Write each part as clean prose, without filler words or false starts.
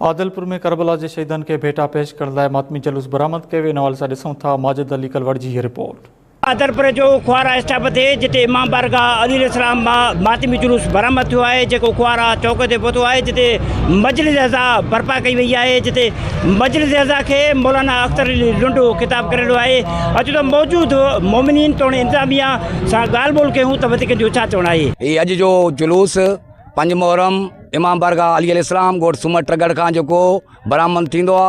عادلپور ۾ ڪربلا جي شهيدن کي ڀيٽا پيش ڪرڻ لاء ماتمي جلوس برآمد ڪيو ويو ان حوالي سان ڏسون ٿا ماجد علي ڪلوڙ جي هي رپورٽ. عادلپور جو خوارا اسٽاپ تي جتي امام بارگاهه علي عليه السلام مان ماتمي جلوس برآمد ٿيو آهي جيڪو خوارا چوڪ تي پهتو آهي جتي مجلس عزا برپا ڪئي وئي آهي جتي مجلس عزا کي مولانا اختر علي لنڊو خطاب ڪري رهيو آهي اچو ته موجود مومنين توڻي انتظاميا سان ڳالهه ٻولهه ڪيون ته وڌيڪ جو ڇا چوڻ آهي. هي اڄ جو جلوس پنج محرم امام بارگاهه علي عليه السلام ڳوٺ سومر ٽڳڙ کان جيڪو برآمد ٿيندو آ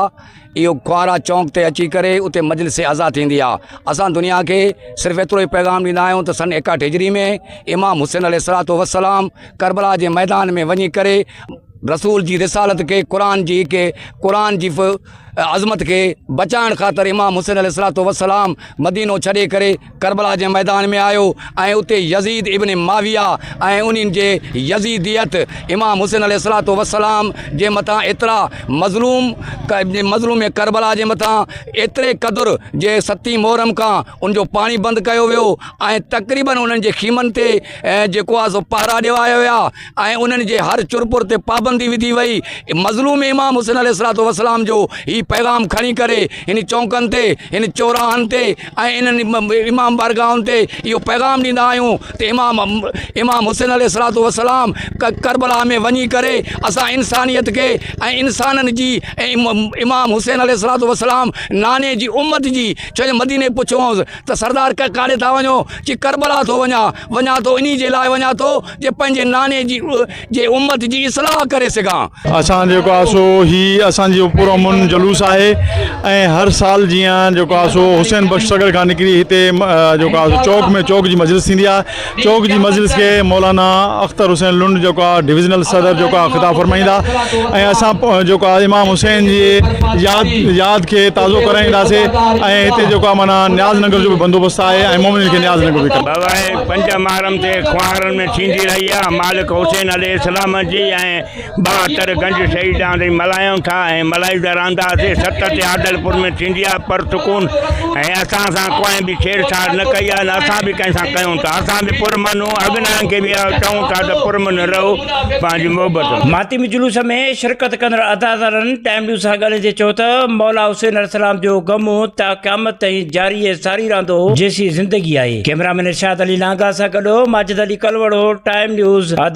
اهو ڪنوارا چونڪ تي اچي ڪري اتي مجلس عزا ٿيندي آ اسان دنيا کي صرف ايترو ئي پيغام ڏيندا آهيون ته سن ايڪهٺ هجري ۾ امام حسين عليه الصلوة والسلام ڪربلا جي ميدان ۾ وڃي ڪري رسول جي رسالت کي قرآن جي کي قرآن جي عظمت کي بچائڻ خاطر امام حسين عليه الصلوة والسلام مدينو ڇڏي ڪري ڪربلا جي ميدان ۾ آيو ۽ اتي يزيد ابن معاويه ۽ انهن جي يزيديت امام حسين عليه الصلوة والسلام جي مٿان ايترا مظلوم مظلوم ڪربلا جي مٿان ايتري قدر جي ستين محرم کان ان جو پاڻي بند ڪيو ويو ۽ تقريبن انهن جي خيمن تي جيڪو آهي سو پهرا ڏيوايا ويا ۽ انهن جي هر چرپر تي پابندي وڌي وئي. مظلوم امام حسين عليه الصلوة والسلام جو هي پيغام کڻي ڪري هن چونڪن تي، هن چوراهن تي ۽ انهن امام بارگاهن تي اهو پيغام ڏيندا آهيون ته امام امام حسين عليه الصلوة والسلام ڪربلا ۾ وڃي ڪري اسان انسانيت کي ۽ انسانن جي ۽ امام حسين عليه الصلوة والسلام ناني جي امت جي ڇو جو مديني پڇيو هئس ته سردار ڪاڏي ٿا وڃو؟ چي ڪربلا ٿو وڃان، وڃان ٿو انهي جي لاء وڃان ٿو جي پنهنجي ناني جي جي امت جي اصلاح ڪري سگهان. اسان جيڪو آهي سو هي اسان جو پر امن جلوس آهي ۽ هر سال جيان جيڪو آهي سو حسين بخش سگهڙ کان نڪري هتي جيڪو آهي سو چوڪ ۾ چوڪ جي مجلس ٿيندي آهي چوڪ جي مجلس کي مولانا اختر حسين لنڊ جيڪو آهي ڊويزنل صدر جيڪو آهي خطاب فرمائيندا ۽ اسان جيڪو آهي امام حسين جي ياد ياد کي تازو ڪرائينداسي ۽ هتي جيڪو آهي معنيٰ نياز ننگر جو به بندوبست آهي ۽ مومنين کي نياز ننگر به ڪرائيندا. بابا هي پنج محرم تي خوارن ۾ ٿيندي رهي آ مالڪ حسين عليه السلام جي ۽ 72 گنج شهيدان تي ملهايون ٿا ۽ ملهائيندا رهنداسي ست تي عادلپور ۾ ٿيندي آ پر سڪون ۽ اسان سان ڪنهن به ڇيڙ ڇاڙ نه ڪئي آ نه اسان به ڪنهن سان ڪيون ٿا اسان به پر من اڳنائن کي به چئون ٿا ته پر من رهو پنهنجي محبت ۾. ماتمي جلوس ۾ شرڪت ڪندڙ عزادارن ٽائيم نيوز سان ڳالهائيندي چيو ته مولا حسين عليه السلام جو غم تا قيامت تائين جاري ۽ ساري رهندو جيسين زندگي آهي. ڪئميرا مين ارشاد علي لانگاهه سان گڏ ماجد علي ڪلوڙو، ٽائيم نيوز، عادل.